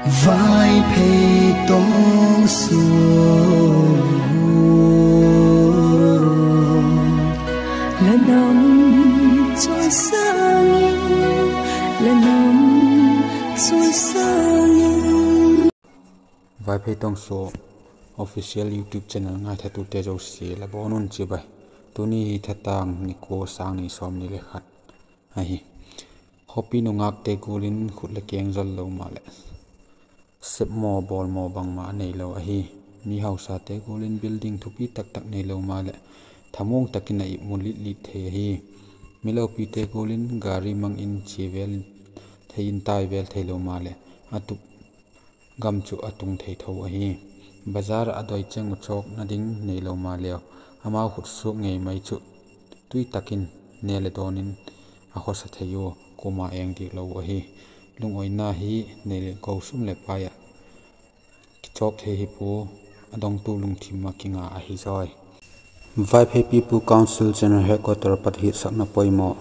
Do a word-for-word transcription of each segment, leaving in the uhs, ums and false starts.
Vaiphei tawng suak. La nam chawisâng in, la nam chawisâng in. Vaiphei tawng suak official YouTube channel ngaithatute zosia la bawn un chibai. Tuni hi thatâng ni kua, sâng ni sawmni le khat ahi. Khawpi nungâkte gual in khut leh keng zol lo maleh, sepmaw bawlmaw bangma a neilo ahi. Mi hausate gual in building thupi tak tak neilo maleh, thamuang tak in a ip mu lit lit thei ahi. Mi lopite gual in gari mang in chia vêl in, thei in tai vêl theilo maleh, a tup gam chu a tung thei tho ahi. Bazar ah a doi cheng uh chawkna ding neilo maleu, amau khutsuak ngei mai chu tui tak in ne leh dawn in a khawsa thei ua, kuama eng diak lo uh ahi. Lungawina hi nei leh ko sum leh pai ah kichawk thei hi pua, a dongtu lungthim ah kinga ahi zawi. Vaiphei People Council General Headquarter ah pat hiatsakna poimaw.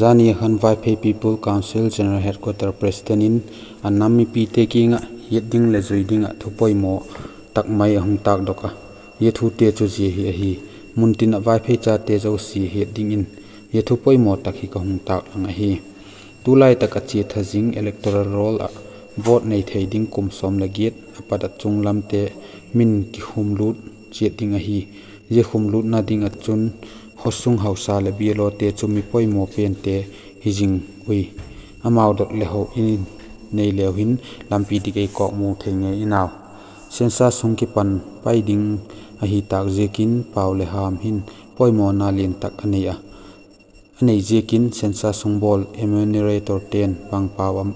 Zani ah khan Vaiphei People Council General Headquarter President in a nam mipite kiang ah hiat ding leh zui ding ah thu poimaw tak mai a hung tâkdok a, zia thute chu zia hi ahi. Muntin ah Vaiphei chate zosia hiat dingin zia thu poimaw tak hi ka hung tâk lang ahi. Tulai tak ah chia tha zing electoral roll ah vote nei thei ding kum sawm leh giat a pat ah chung lamte min kikhumlût chiat ding ahi. Zia khumlûtna ding ah chun khawsung hausa leh bialote chu mi poimaw pente hi zing ui. Amau dot leh ho in nei leu hin lampi dik ei kawkmu thei ngei in au. Census sung kipan pai ding ahi tâk ziakin pau leh ham hin poimawna lian tak a nei a. A nei ziakin census sung bawl enumeratorden bang pau am,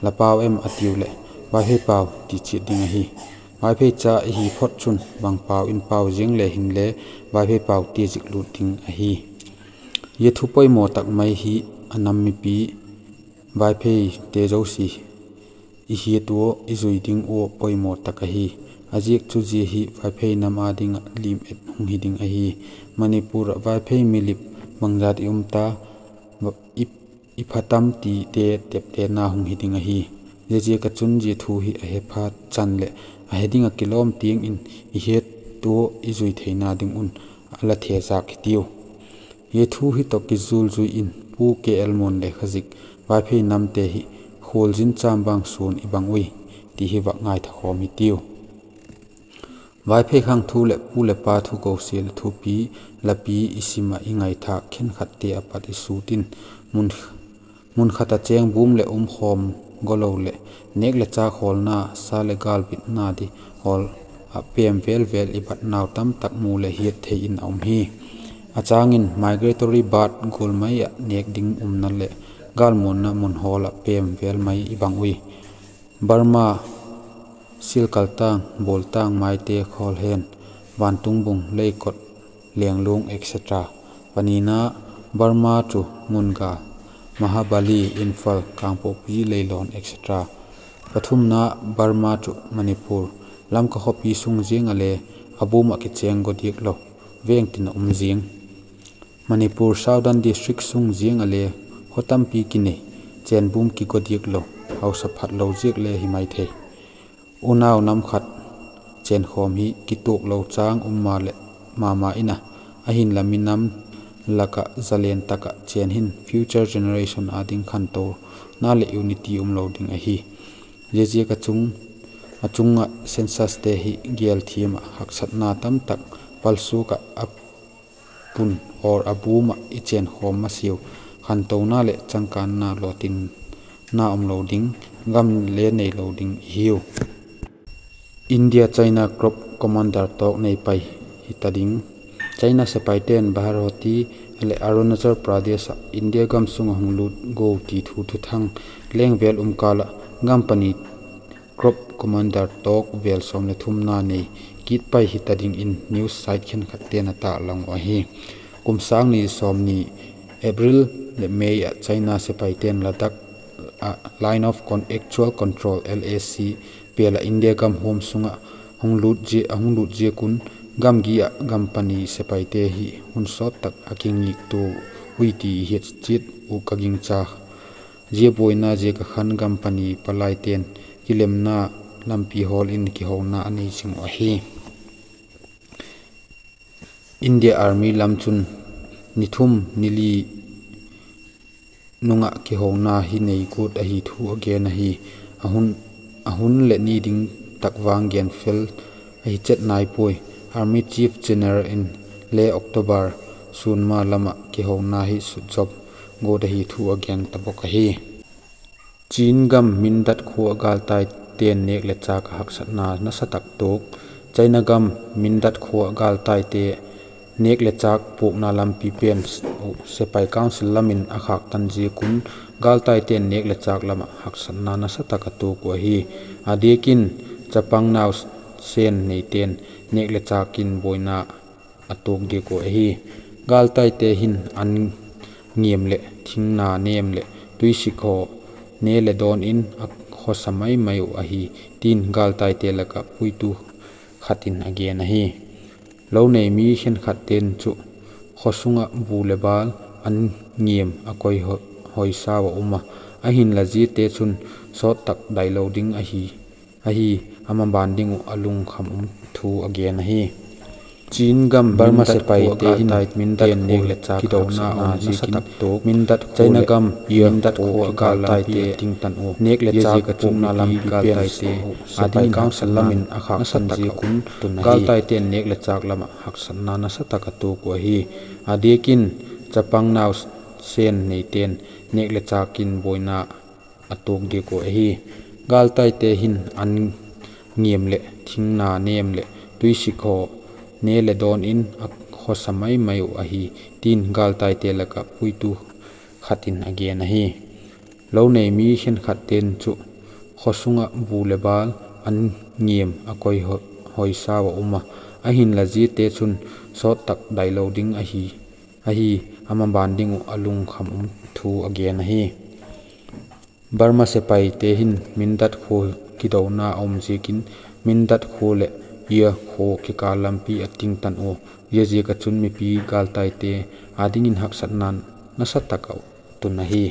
la pau em a tiu leh, Vaiphei pau ti chiat ding ahi. Vaiphei cha i hi phot chun bang pau in pau ziang le hinle, Vaiphei pau ti zik lût ding ahi. Zia thu poimaw tak mai hi a nam mipi Vaipheite zosia i hiat ua, i zui ding ua poimaw tak ahi. A ziak chu zia hi Vaiphei nam â ding ah lim et hung hi ding ahi. Manipur ah Vaiphei milip bangzat i um ta, i, i pha tam tite teptena hung hi ding ahi. Ziaziak ah chun zia thu hi a he phat chan leh a he ding ah kilawm tiang in i hiat ua i zui theina ding un a la thezâk hitiu. Zia thu hi tawh kizul zui in Pu K L Muan lekhazik, Vaiphei namte hi khualzin châm bang suan i bang ui, ti hi vak ngaithakhawm hitiu. Vaiphei khangthu leh pu leh pa thu kosia leh thupi lapi i sim ah i ngaithâk khenkhatte a pat i sut in, mun, mun khat ah chêngbum leh umkhawm golo leh nêk leh châk hawlna, sa leh gâl bitna di hawl ah pêm vêl vêl i batnau tamtak mu leh hiat thei in a um hi. A châng in migratory bird gual mai ah nêk ding umna leh gâlmuanna mun hawl ah pêm vêl mai i bang ui. Burma, Silkaltang, Bualtang, Maite, Khawlhen, Vantungbung, Leikot, Lenglung, et cetera. Panina, Burma chu Ngunga, Mahabali, Imphal, Kangpokpi, Leilon, et cetera. Pathumna, Burma chu Manipur, Lamka khawpi sung ziang ah le a bum ah kichêng go diak lo, vêng tin a um ziang. Manipur Southern District sung ziang ah le khaw tampi kinei, chênbum kigo diak lo, hausa phat lo ziak le hi mai thei. Unau nam khat chênkhawm hi kituak lo châng um ma leh ma ma in a, ahinla mi nam lak ah zalen tak ah chên hin future generation â ding khantona leh unity um lo ding ahi. Ziaziak a chung, a chung ah censuste hi gêl thiam ah haksatna tamtak palsuak ah a pun or a bum ah i chênkhawm masiau khantona leh changkânna lawtinna um lo ding, gam le neilo ding i hiu. India China Corps Commander talk nei pai hita ding. China sepaite'n Bharhoti leh Arunachal Pradesh ah India gam sung ah hung lût gua ti thu thuthang leng vêl um kâl ah gam pani Corps Commander talk vêl sawm leh thumna nei kit pai hita dingin news site khenkhatte'n a tâk lang uh ahi. Kum sâng ni sawmni April leh May ah China sepaite'n Ladakh ah Line of Con-, Actual Control, L A C, pêl ah India gam huam sung ah hung lût zia, a hung lût ziak un gamgi ah gam pani sepaite hi hun sawt tak a kingiktua ui ti hiat chiat uh ka gingcha. Zia buaina ziak ah khan gam pani palaite'n kilemna lampi hawl in kihona a nei zing uh ahi. India Army lam chun ni thum ni li nung ah kihona hi nei guat ahi thu a gen ahi. A hun leh ni ding tak vang genfel ahi chet nai puai. Army Chief General in le October sûn ma lam ah kihona hi sutzawm guat ahi thu a gen ta bawk ahi. Chin gam Mindat khua ah gâltaite'n nêk leh châk ah haksatna nasa tak tuak. China gam Mindat khua ah gâltaite nêk leh châk puakna lampi pen uh sepai council lam in a khâk tan ziak un, gâltaite'n nêk leh châk lam ah haksatna nasa tak a tuak uh ahi. A diak in chapang nau sen neite'n nêk leh châk in buaina a tuak diak uh ahi. Gâltaite hin an ngiam leh thingna nêm leh tuisik haw ne leh dawn in a khawsa mai mai uh ahi, tin gâltaite lak ah puitu khat in a gen ahi. Lo nei mi khenkhatte'n chu khaw sung ah bu leh bâl an ngiam a koi hoisau ah um a, ahinla ziate chun sawt tak dailo ding ahi, a maban ding uh a lungkham um thu a gen ahi. Chin gam Burma sepaite hin Mindat khua nêk leh châk kidona um ziakin Mindat khua leh Mindat khua gâltaite a tingtan u. Nêk leh châk puakna lampi pen uh sepai council lam in a khâk tan ziak un gâltaite'n nêk leh châk lam ah haksatna nasa tak a tuak uh ahi. A diak in chapang nau sen neite'n nêk leh châk in buaina a tuak diak uh ahi. Gâltaite hin an ngiam leh thingna nêm leh tuisik haw ne leh dawn in a khawsa mai mai uh ahi, tin gâltaite lak ah puitu khat in a gen ahi. Lo nei mi khenkhatte'n chu khaw sung ah bu leh bâl an ngiam a koi hoisau ah um a, ahinla ziate chun sawt tak dailo ding ahi, a maban ding uh a lungkham um thu a gen ahi. Burma sepaite hin Mindat khua kidona a um ziakin Mindat khua leh Ia khua kikâl lampi a tingtan ua, ziaziak ah chun mipi gâltaite â dingin haksatna nasa tak a tun ahi.